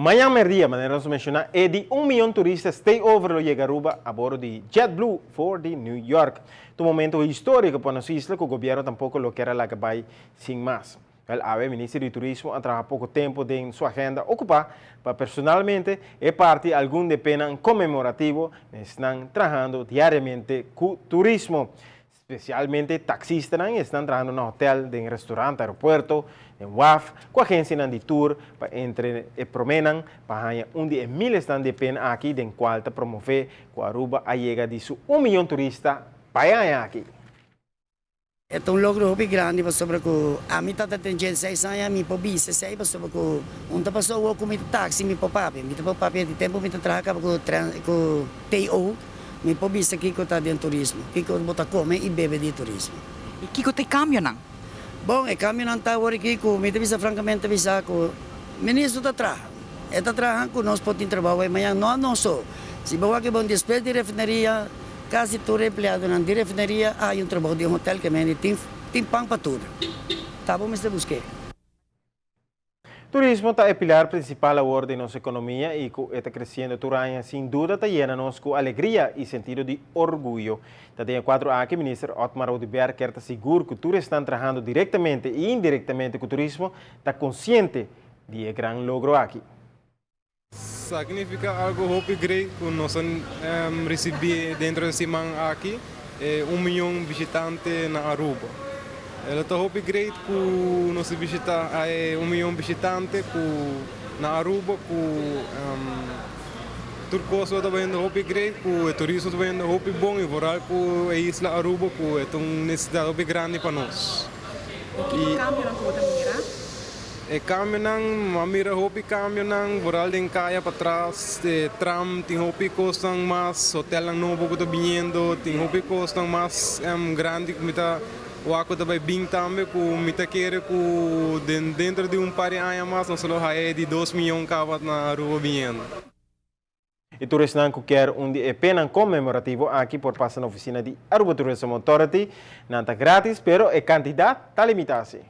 Mañan merdia, manera nos menciona, e di 1 miyon turista stay-over lo yega Aruba a bordo di JetBlue for di New York. Ta un momento historico pa nos isla cu gobierno tampoco lo kier a laga bay sin mas. Wel awe Minister di Turismo a traha poco tempo den su agenda ocupa pa personalmente e parti algun di e pennan conmemorativo na esnan trahando diariamente cu turismo. Spesialmente taksistanan esnan trahando na hotel, den restaurant, aeropuerto, den waf, ku agensianan di tur pa entre e proménan pa haña un di e milesnan di e pen aki den kual ta promové ku Aruba a yega di su un miyon turista pa e aña aki. E ta un logro hopi grandi pasobra ku ami ta ta ten 16 aña mi por bisa esei pasobra ku un ta pasó awor ku mi ta taksi mi por papia mi ta por papia di tempu mi ta traha kaba ku tren ku TO. Mi por bisa kiko ta den turismo, kiko bo ta kome i bebe di turismo. I kiko ta e kambionan? Bon, e kambionan ta awor aki ku mi ta bisa frankamente bisa ku ministro ta traha. E ta traha ku nos por tin trabou e mañan, no nos so. Si bo wak e bon despues di refineria, kasi tur e empleadonan di refineria a haña un trabou den hotel ke mende tin tin pan pa tur. Ta bo mester busk'é. Turismo ta e pilar principal awor den nos economia y cu e ta creciendo tur aña sin duda ta yena nos cu alegria y sentido di orguyo. Ta den e cuadro aki Minister Otmar Oduber kier ta sigur cu tur esnan trahando directamente y indirectamente cu turismo ta consciente di e gran logro aki. Esaki nifica algo hopi great cu nos a ricibi dentro di siman aki, e un miyon bishitante na Aruba. E ta hopi great cu nos a bishita e un miyon bishitante cu na Aruba cu tur cos lo ta bayendo hopi great, cu e turismo ta bayendo hopi bon y vooral cu e isla Aruba cu e ta un necesidad hopi grandi pa nos. Y kico cambionan cu bo ta mira? E cambionan, mi a mira hopi cambionan, vooral den caya patras, e tram, tin hopi cosnan mas, hotelnan nobo cu ta biniendo, tin hopi cosnan mas grandi cu mi ta wak cu ta bay bin tambe cu mi ta kere cu den dentro di un par di aña mas nos lo haya e di dos miyon caba na Aruba biniendo. E tur esnan cu kier un di e pennan conmemorativo aki por pasa na oficina di Aruba Tourism Authority. Nan ta gratis, pero e cantidad ta limita si.